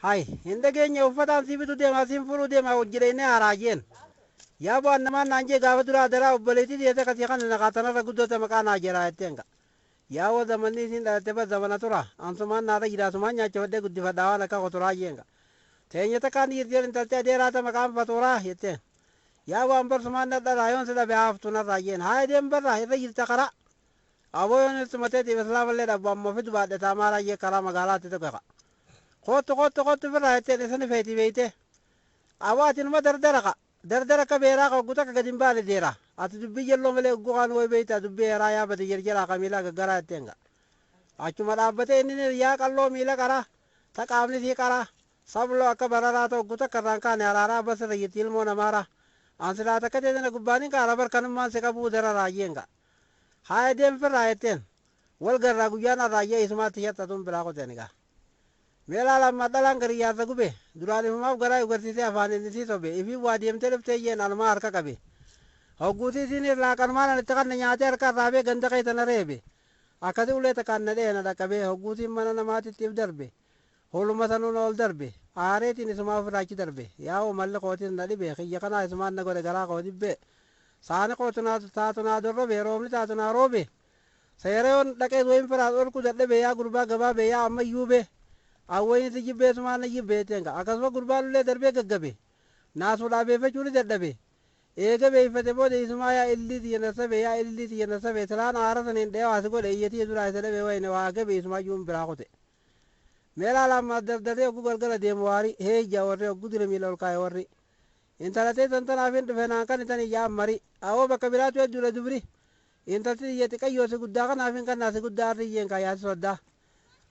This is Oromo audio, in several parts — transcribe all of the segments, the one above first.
Hay hin dhageenye uffataan sii bitu deemaa siin furuu deemaa hojjedhee haaraa jeen. Yaa bu'aan namaan naan jee gaafa duraa daraa obboleettii dhiyeesse kasii kana naqaatanarra guddoota maqaa naa jeraa jetteen ka. Yaa woo zamanni isiin dhalatte bas zamana tura ansumaan naarra jiraasumaan nyaachifadhee guddifadhaa waan akka koturaa jeen ka. Teenya takkaan dhiirteen intaltee adeeraata maqaan fatuuraa jetteen. Yaa waan barsumaan dhadharaa yoon si dhabe haaftu narraa jeen. Haa deem barraa irra jirta karaa. Aboo yoon istumateetiif islaamallee dhabbu ammoo fidu baadhe taamaaraa jee karaa magaalaatti tokko ka. Kootu kootu kootu firraa jetteen isani feeti beeyte. Aboo ati numa dardara ka. Dardara ka beeraa ka oggu takka gadi hin baane deera. Ati dubbii jelloo malee ogguu kaan wayi beeyta dubbii heeraa yaa bade jerjeraa ka miila gaggaraa jetteen ka. Achuma dhaabbatee inni yaa qalloo miila qaraa. Ta qaamni sii qaraa. Sabloo akka bararaa ta'u oggu takka irraan kaane araaraa basirra jirti ilmoo namaara. Ansilaa takka teetana gubbaanin kaara barkanummaan si qabuu dararaa jeen ka. Haa deem firraa jetteen. Wal garraa guyyaan arraayyee isumaatti shaxxatuun biraa qoteen egaa. Meelaa lamma dhalaan gariyyaarsa gube duraan ifumaaf garaa ugarsiisee afaan inni sii sobe ifii waa deemtee dhuftee jeen anumaa harka qabe. Hogguutii isiin irraa qanumaan ani itti kanne nyaatee harka irraa ganda keessa reebe. Akkasii ulee takkaan na dhee na dhaqqabee hogguutiin mana namaatitti if darbe. Hooluma sanuun ol darbe. Aareetiin isumaa ofirraa achi darbe. Yaa'u malli kootiin na dhibe kiyya kanaa isumaan na godhe garaa koo dibbee. Saani kootu naa taatu naa dorrobe roobni taatu naa roobe. Seera yoon dhaqee wayin firaas olku dadhabe yaa gurbaa gabaabee yaa ammayyuu bee. Awwayin si jibbee sumaan na jibbee jetteen akkasuma gurbaan illee darbee gaggabe. Naasuu dhaabeeffachuu ni dadhabe. Eega beeyfate booda isumaa yaa illii tiyya na sabe yaa illii tiyya na sabe silaan aara saniin dhee waa si godhe iyyatii duraa isa dhabe wayne waa gabe isumaa juun biraa kute. Meelaa lammaa dardaree oguu galgala deemu waarii heejja warri oguu dura miila ol kaa'e warri. Intala teessan tanaaf hin dhufe naan kan itan iyyaa mari. Awoo bakka biraatu hedduudha dubri. Intalti xiyya xiqqayyoo si guddaa kanaaf hin kannaa si guddaa arri iyyeen kaayyaasi soddaa.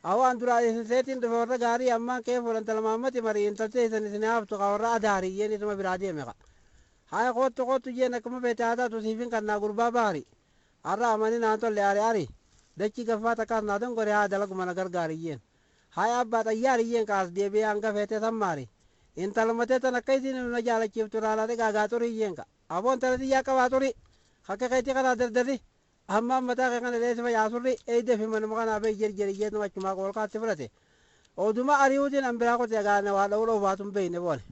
Awoo an duraa isin seetiin dhufe warra gaarii ammaan kee fuudhan talmaammati mari intalti isin isin haftu ka warra adaari iyyeen isuma biraa deeme ka. Haa kootu kootu jeen akkuma feete haa taatu siif hin kannaa gurbaa baari. Har'a amani naan tolle ari ari. Dachii gaffaa takkaas naa dongore haa dalaguma na gargaari iyyeen. Haa abbaa xayyaari iyyeen kaas deebi'ee hanga feete sammaari. Intaluma teessan akka isiin na jaalachiiftu raanaa dhigaagaa xurii iyyeen ka. Aboo intala xiyyaa qabaa xurii. Akka keetii kanaa dardarri. Amma mataa kee kana dheessi facaasurri eeyda fi manuma kanaa bee jirjiri jeetuma achumaa qoolkaatti fudhate. Oduma ari'uutiin an biraa qote egaa waa dha'uu dha'uu baatu hin beekne boone.